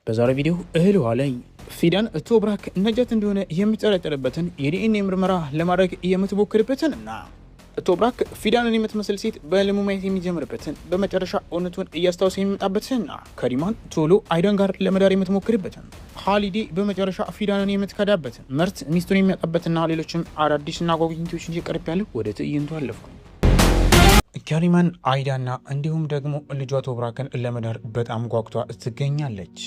በዛሬው ቪዲዮ እህል ውሃ ላይ ፊዳን ቶብራክ ነጃት እንደሆነ የሚጠረጠርበትን የዲኤንኤ ምርመራ ለማድረግ የምትሞክርበትን እና ቶብራክ ፊዳንን የምትመስል ሴት በህልሙ ማየት የሚጀምርበትን፣ በመጨረሻ እውነቱን እያስታወሰ የሚመጣበትንና ከሪማን ቶሎ አይዳን ጋር ለመዳር የምትሞክርበትን፣ ሀሊዴ በመጨረሻ ፊዳንን የምትከዳበትን፣ ምርት ሚስቱን የሚያጣበትና ሌሎችም አዳዲስና አጓጊ ትዕይንቶችን ይዤ ቀርቤያለሁ። ወደ ትዕይንቱ አለፍኩ። ከሪማን አይዳና እንዲሁም ደግሞ ልጇ ቶብራክን ለመዳር በጣም ጓጉቷ ትገኛለች።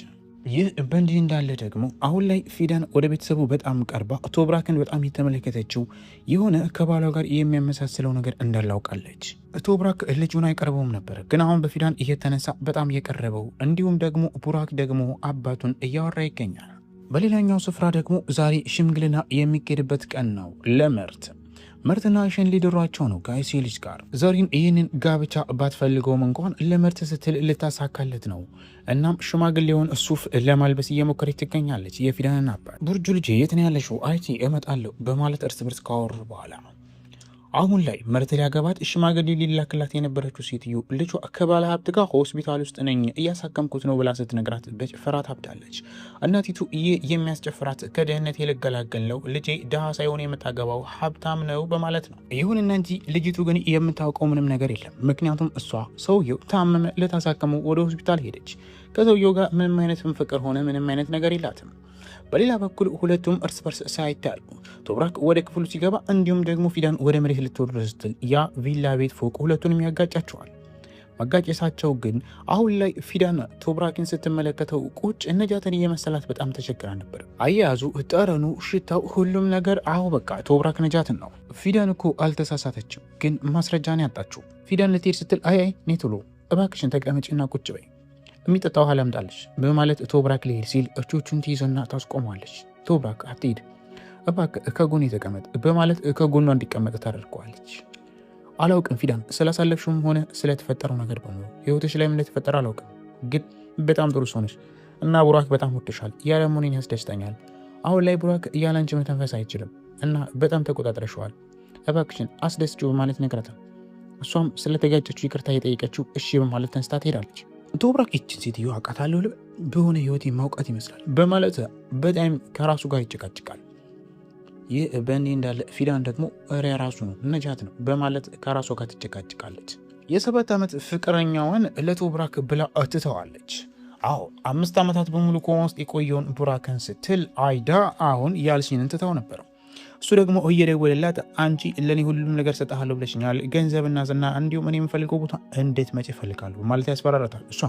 ይህ በእንዲህ እንዳለ ደግሞ አሁን ላይ ፊዳን ወደ ቤተሰቡ በጣም ቀርባ ቶብራክን በጣም የተመለከተችው የሆነ ከባሏ ጋር የሚያመሳስለው ነገር እንዳላውቃለች። ቶብራክ ልጁን አይቀርበውም ነበር፣ ግን አሁን በፊዳን እየተነሳ በጣም እየቀረበው እንዲሁም ደግሞ ቡራክ ደግሞ አባቱን እያወራ ይገኛል። በሌላኛው ስፍራ ደግሞ ዛሬ ሽምግልና የሚካሄድበት ቀን ነው ለምርት ምርትና ሸን ሊድሯቸው ነው ከአይሴ ልጅ ጋር። ዘሪን ይህንን ጋብቻ ባትፈልገውም እንኳን ለምርት ስትል ልታሳካለት ነው። እናም ሽማግሌውን ሱፍ ለማልበስ እየሞከረች ትገኛለች። የፊዳንን አባት ቡርጁ ልጄ የት ነው ያለሽው? አይቲ እመጣለሁ በማለት እርስ በርስ ካወሩ በኋላ አሁን ላይ ምርት ሊያገባት ሽማግሌ ሊላክላት የነበረችው ሴትዮ ልጇ ከባለ ሀብት ጋር ሆስፒታል ውስጥ ነኝ እያሳከምኩት ነው ብላ ስትነግራት በጭፈራ ታብዳለች። እናቲቱ ይህ የሚያስጨፍራት ከድህነት የልገላገል ነው፣ ልጄ ድሃ ሳይሆን የምታገባው ሀብታም ነው በማለት ነው። ይሁንና እንጂ ልጅቱ ግን የምታውቀው ምንም ነገር የለም። ምክንያቱም እሷ ሰውየው ታመመ ልታሳከመው ወደ ሆስፒታል ሄደች። ከሰውየው ጋር ምንም አይነት ፍቅር ሆነ ምንም አይነት ነገር የላትም። በሌላ በኩል ሁለቱም እርስ በርስ ሳይታዩ ቶብራክ ወደ ክፍሉ ሲገባ እንዲሁም ደግሞ ፊዳን ወደ መሬት ልትወርድ ስትል ያ ቪላ ቤት ፎቅ ሁለቱንም ያጋጫቸዋል። መጋጨታቸው ግን አሁን ላይ ፊዳን ቶብራክን ስትመለከተው ቁጭ ነጃትን እየመሰላት በጣም ተቸግራ ነበር። አያያዙ፣ ጠረኑ፣ ሽታው፣ ሁሉም ነገር አሁ በቃ ቶብራክ ነጃትን ነው። ፊዳን እኮ አልተሳሳተችም፣ ግን ማስረጃን ያጣችው። ፊዳን ልትሄድ ስትል አይ አይ ኔ ቶሎ እባክሽን ተቀመጭና ቁጭ በይ የሚጠጣ ውሃ ላምጣልሽ በማለት ቶብራክ ሊሄድ ሲል እጆቹን ትይዘና ታስቆመዋለች። ቶብራክ አትሄድ እባክህ ከጎኔ ተቀመጥ በማለት ከጎኗ እንዲቀመጥ ታደርገዋለች። አላውቅም ፊዳን ስላሳለፍሽውም ሆነ ስለተፈጠረው ነገር በሙሉ ህይወትሽ ላይ ምን እንደተፈጠረ አላውቅም፣ ግን በጣም ጥሩ ሰው ነሽ እና ቡራክ በጣም ወድሻል። ያ ደግሞ እኔን ያስደስተኛል። አሁን ላይ ቡራክ ያለ አንቺ መተንፈስ አይችልም እና በጣም ተቆጣጥረሽዋል። እባክሽን አስደስችው በማለት ነግራታል። እሷም ስለተጋጨችው ይቅርታ የጠየቀችው እሺ በማለት ተነስታ ትሄዳለች። ቶብራክ ይችን ሴትዮ አውቃታለሁ ልበል በሆነ ህይወት ማውቃት ይመስላል በማለት በጣም ከራሱ ጋር ይጨቃጭቃል። ይህ በእንዲህ እንዳለ ፊዳን ደግሞ እረ ራሱ ነው ነጃት ነው በማለት ከራሷ ጋር ትጨቃጭቃለች። የ7 ዓመት ፍቅረኛዋን ለቶብራክ ብላ ትተዋለች። አዎ 5 ዓመታት በሙሉ ኮማ ውስጥ የቆየውን ቡራክን ስትል አይዳ አሁን ያልሲንን ትተው ነበር። እሱ ደግሞ እየደወለላት አንቺ ለእኔ ሁሉም ነገር ሰጠሃለሁ ብለሽኛል፣ ገንዘብና ዝና እንዲሁም እኔ የምፈልገው ቦታ እንዴት መጪ እፈልጋለሁ ማለት ያስፈራራታል። እሷ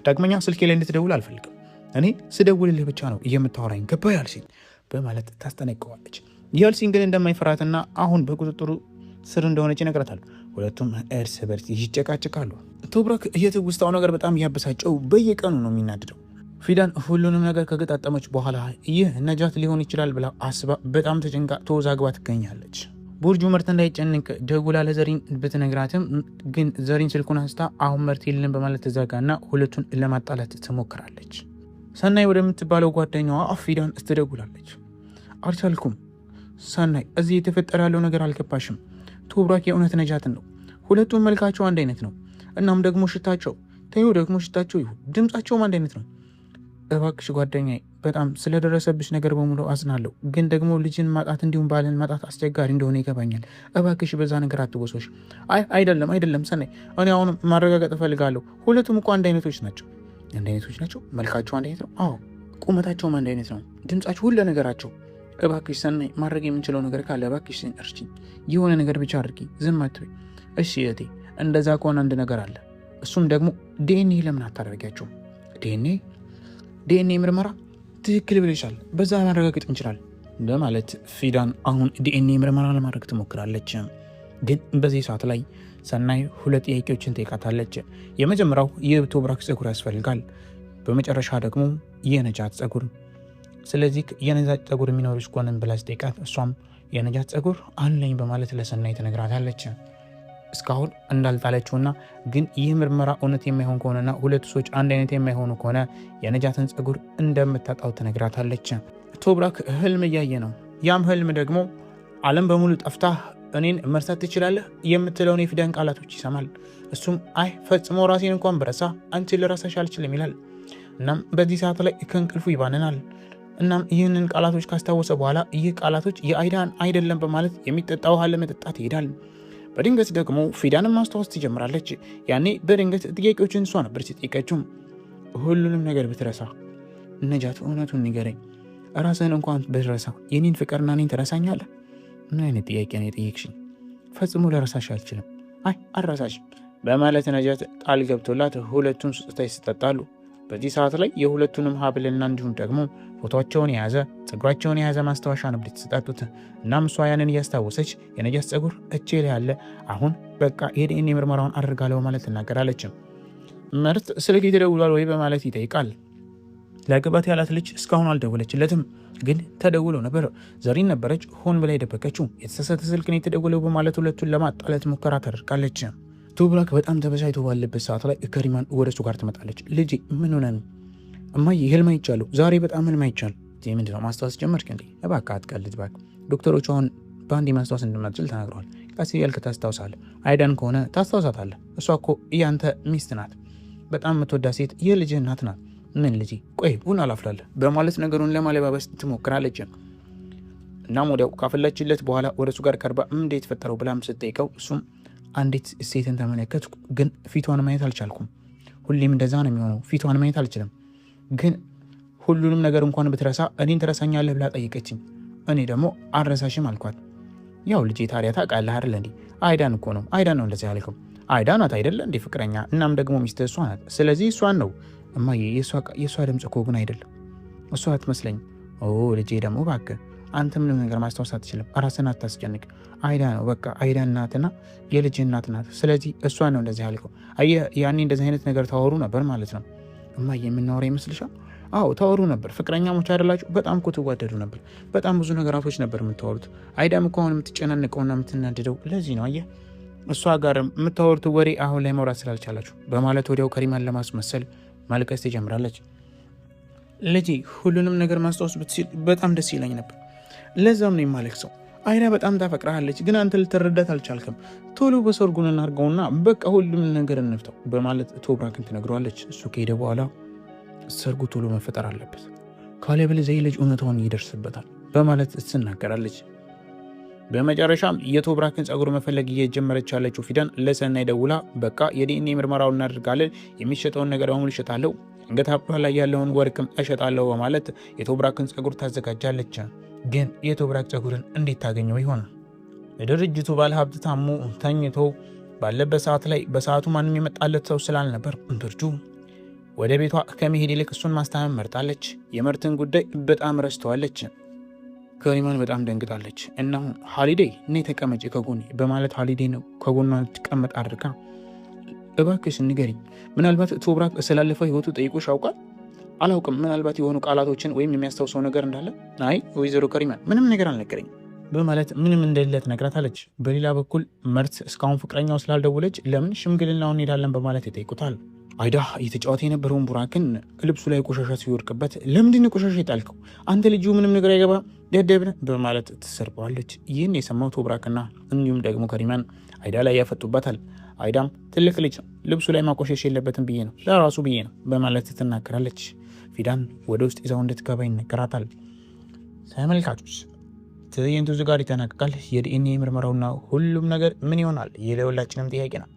ዳግመኛ ስልኬ ላይ እንድትደውል አልፈልግም፣ እኔ ስደውልልህ ብቻ ነው የምታወራኝ፣ ገባ ያልሲን በማለት ታስጠነቅቀዋለች። ያልሲን ግን እንደማይፈራትና አሁን በቁጥጥሩ ስር እንደሆነች ይነግራታል። ሁለቱም እርስ በርስ ይጨቃጭቃሉ። ቶብራክ የትውስታው ነገር በጣም እያበሳጨው በየቀኑ ነው የሚናድደው። ፊዳን ሁሉንም ነገር ከገጣጠመች በኋላ ይህ ነጃት ሊሆን ይችላል ብላ አስባ በጣም ተጨንቃ ተወዛግባ ትገኛለች። ቡርጁ ምርት እንዳይጨንቅ ደውላ ለዘሪን ብትነግራትም ግን ዘሪን ስልኩን አንስታ አሁን መርት የለም በማለት ተዘጋና ሁለቱን ለማጣላት ትሞክራለች። ሰናይ ወደምትባለው ጓደኛዋ ፊዳን ትደውላለች። አልቻልኩም ሰናይ፣ እዚህ የተፈጠረ ያለው ነገር አልገባሽም። ቶብራክ የእውነት ነጃትን ነው። ሁለቱም መልካቸው አንድ አይነት ነው። እናም ደግሞ ሽታቸው ተይው፣ ደግሞ ሽታቸው ይሁን ድምጻቸውም አንድ አይነት ነው። እባክሽ ጓደኛዬ በጣም ስለደረሰብሽ ነገር በሙሉ አዝናለሁ፣ ግን ደግሞ ልጅን ማጣት እንዲሁም ባልን ማጣት አስቸጋሪ እንደሆነ ይገባኛል። እባክሽ በዛ ነገር አትወሶሽ። አይ አይደለም አይደለም ሰናይ፣ እኔ አሁንም ማረጋገጥ እፈልጋለሁ። ሁለቱም እኮ አንድ አይነቶች ናቸው። አንድ አይነቶች ናቸው። መልካቸው አንድ አይነት ነው። አዎ ቁመታቸውም አንድ አይነት ነው። ድምጻቸው፣ ሁሉ ነገራቸው። እባክሽ ሰናይ፣ ማድረግ የምንችለው ነገር ካለ እባክሽ እርጂኝ፣ የሆነ ነገር ብቻ አድርጊ፣ ዝም አትበይ። እሺ እህቴ፣ እንደዛ ከሆነ አንድ ነገር አለ። እሱም ደግሞ ዲኤንኤ ለምን አታደርጊያቸውም? ዲኤንኤ ምርመራ ትክክል ብለሻል፣ በዛ ማረጋገጥ እንችላለን በማለት ፊዳን አሁን ዲኤንኤ ምርመራ ለማድረግ ትሞክራለች። ግን በዚህ ሰዓት ላይ ሰናይ ሁለት ጥያቄዎችን ጠይቃታለች። የመጀመሪያው የቶብራክ ፀጉር ያስፈልጋል፣ በመጨረሻ ደግሞ የነጃት ፀጉር። ስለዚህ የነጃት ፀጉር የሚኖርሽ ከሆነ ብላ ስጠይቃት እሷም የነጃት ፀጉር አለኝ በማለት ለሰናይ ትነግራታለች። እስካሁን እንዳልጣለችውና ግን ይህ ምርመራ እውነት የማይሆን ከሆነና ሁለቱ ሰዎች አንድ አይነት የማይሆኑ ከሆነ የነጃትን ፀጉር እንደምታጣው ትነግራታለች። ቶብራክ ህልም እያየ ነው። ያም ህልም ደግሞ ዓለም በሙሉ ጠፍታ እኔን መርሳት ትችላለህ የምትለውን የፊዳን ቃላቶች ይሰማል። እሱም አይ ፈጽሞ ራሴን እንኳን ብረሳ አንቺን ልረሳሽ አልችልም ይላል። እናም በዚህ ሰዓት ላይ ከእንቅልፉ ይባንናል። እናም ይህንን ቃላቶች ካስታወሰ በኋላ ይህ ቃላቶች የአይዳን አይደለም በማለት የሚጠጣ ውሃ ለመጠጣት ይሄዳል። በድንገት ደግሞ ፊዳንን ማስታወስ ትጀምራለች። ያኔ በድንገት ጥያቄዎችን እሷ ነበረች የጠየቀችው። ሁሉንም ነገር ብትረሳ ነጃት፣ እውነቱን ንገረኝ፣ ራስህን እንኳን ብትረሳ የኔን ፍቅርና እኔን ትረሳኛለህ? ምን አይነት ጥያቄ ነው የጠየቅሽኝ? ፈጽሞ ልረሳሽ አልችልም። አይ አልረሳሽም በማለት ነጃት ቃል ገብቶላት ሁለቱን ስጦታ ይሰጣጣሉ። በዚህ ሰዓት ላይ የሁለቱንም ሀብልና እንዲሁም ደግሞ ፎቶቸውን የያዘ ፀጉራቸውን የያዘ ማስታወሻ ነበር የተሰጣጡት። እናም እሷ ያንን እያስታወሰች የነጃት ፀጉር እጄ ላይ ያለ፣ አሁን በቃ የዲኤንኤ ምርመራውን አድርጋለሁ ማለት ትናገራለች። መርት ስልክ ተደውሏል ወይ በማለት ይጠይቃል። ለግባት ያላት ልጅ እስካሁን አልደወለችለትም፣ ግን ተደውሎ ነበር። ዘሪን ነበረች ሆን ብላ የደበቀችው። የተሳሳተ ስልክ ነው የተደወለው በማለት ሁለቱን ለማጣለት ሙከራ ታደርጋለች። ቶብራክ በጣም ተበሳጭቶ ባለበት ሰዓት ላይ ከሪማን ወደ እሱ ጋር ትመጣለች። ልጄ ምን ሆነ ነው? እማዬ ህልም አይቻለሁ ዛሬ፣ በጣም ህልም አይቻለሁ። ምንድን ነው ማስታወስ ጀመርክ እንዴ? እባክህ አትቀልድ እባክህ። ዶክተሮቹ አሁን በአንዴ ማስታወስ እንደማትችል ተናግረዋል። ቀስ እያልክ ታስታውሳለህ። አይዳን ከሆነ ታስታውሳታለህ። እሷ እኮ ያንተ ሚስት ናት። በጣም የምትወዳ ሴት የልጅህ እናት ናት። ምን ልጄ፣ ቆይ ቡና ላፍላለህ በማለት ነገሩን ለማለባበስ ትሞክራለች። እናም ወዲያው ካፈላችለት በኋላ ወደ እሱ ጋር ቀርባ እንዴት ፈጠረው ብላም ስትጠይቀው እሱም አንዲት ሴትን ተመለከትኩ፣ ግን ፊቷን ማየት አልቻልኩም። ሁሌም እንደዛ ነው የሚሆነው፣ ፊቷን ማየት አልችልም። ግን ሁሉንም ነገር እንኳን ብትረሳ እኔን ትረሳኛለህ ብላ ጠየቀችኝ። እኔ ደግሞ አልረሳሽም አልኳት። ያው ልጄ ታዲያ ታውቃለህ አይደለ እንዴ? አይዳን እኮ ነው፣ አይዳን ነው እንደዚያ ያልከው። አይዳ ናት አይደለ እንዴ ፍቅረኛ? እናም ደግሞ ሚስትህ እሷ ናት። ስለዚህ እሷን ነው። እማዬ የእሷ ድምፅ እኮ ግን አይደለም፣ እሷ አትመስለኝም። ኦ ልጄ ደግሞ እባክህ አንተ ምንም ነገር ማስታወስ አትችልም። ራስን አታስጨንቅ። አይዳ ነው በቃ፣ አይዳ እናትና የልጅ እናት ናት። ስለዚህ እሷን ነው እንደዚህ ያልከው። አየህ ያኔ እንደዚህ አይነት ነገር ታወሩ ነበር ማለት ነው። እማዬ የምናወራ ይመስልሻል? አዎ ታወሩ ነበር። ፍቅረኛሞች አይደላችሁ? በጣም እኮ ትዋደዱ ነበር። በጣም ብዙ ነገራቶች ነበር የምታወሩት። አይዳም እኮ አሁን የምትጨናንቀውና የምትናደደው ለዚህ ነው። አየህ እሷ ጋር የምታወሩት ወሬ አሁን ላይ መውራት ስላልቻላችሁ በማለት ወዲያው ከሪማን ለማስመሰል ማልቀስ ትጀምራለች። ልጄ ሁሉንም ነገር ማስታወስ ብትችል በጣም ደስ ይለኝ ነበር። ለዛም ነው የማለቅሰው። አይዳ በጣም ታፈቅርሃለች፣ ግን አንተ ልትረዳት አልቻልክም። ቶሎ በሰርጉን እናድርገውና በቃ ሁሉም ነገር እንፍተው በማለት ቶብራክን ትነግረዋለች። እሱ ከሄደ በኋላ ሰርጉ ቶሎ መፈጠር አለበት፣ ካለበለዚያ የልጅ እውነታውን ይደርስበታል በማለት ትናገራለች። በመጨረሻም የቶብራክን ጸጉር መፈለግ እየጀመረች ያለችው ፊዳን ለሰናይ ደውላ በቃ የዲኤንኤ ምርመራውን እናደርጋለን፣ የሚሸጠውን ነገር በሙሉ እሸጣለሁ፣ አንገት ሐብሏ ላይ ያለውን ወርቅም እሸጣለሁ በማለት የቶብራክን ጸጉር ታዘጋጃለች። ግን የቶብራክ ጸጉርን እንዴት ታገኘው ይሆን? የድርጅቱ ባለሀብት ታሞ ተኝቶ ባለበት ሰዓት ላይ በሰዓቱ ማንም የመጣለት ሰው ስላልነበር ብርጁ ወደ ቤቷ ከመሄድ ይልቅ እሱን ማስታመም መርጣለች። የመርትን ጉዳይ በጣም ረስተዋለች። ከሪማን በጣም ደንግጣለች። እና ሀሊዴ ነይ ተቀመጪ ከጎኔ በማለት ሀሊዴ ነው ከጎኗ ትቀመጥ አድርጋ እባክሽ ንገሪኝ፣ ምናልባት ቶብራክ ስላለፈው ህይወቱ ጠይቆሽ ያውቃል? አላውቅም። ምናልባት የሆኑ ቃላቶችን ወይም የሚያስታውሰው ነገር እንዳለ። አይ ወይዘሮ ከሪማን ምንም ነገር አልነገረኝም በማለት ምንም እንደሌለ ትነግራታለች። በሌላ በኩል መርት እስካሁን ፍቅረኛው ስላልደወለች ለምን ሽምግልናውን እንሄዳለን በማለት ይጠይቁታል። አይዳ እየተጫወተ የነበረውን ቡራክን ልብሱ ላይ ቆሻሻ ሲወድቅበት ለምንድን ነው ቆሻሻ የጣልከው? አንተ ልጁ ምንም ነገር አይገባ ደደብ ነህ በማለት ትሰርበዋለች። ይህን የሰማው ቶብራክና እንዲሁም ደግሞ ከሪማን አይዳ ላይ ያፈጡባታል። አይዳም ትልቅ ልጅ ነው፣ ልብሱ ላይ ማቆሸሽ የለበትም ብዬ ነው ለራሱ ብዬ ነው በማለት ትናገራለች። ፊዳን ወደ ውስጥ ይዛው እንድትገባ ይነገራታል። ተመልካቾች ትዕይንቱ እዚህ ጋር ይጠናቀቃል። የዲኤንኤ ምርመራውና ሁሉም ነገር ምን ይሆናል? ይህ ለሁላችንም ጥያቄ ነው።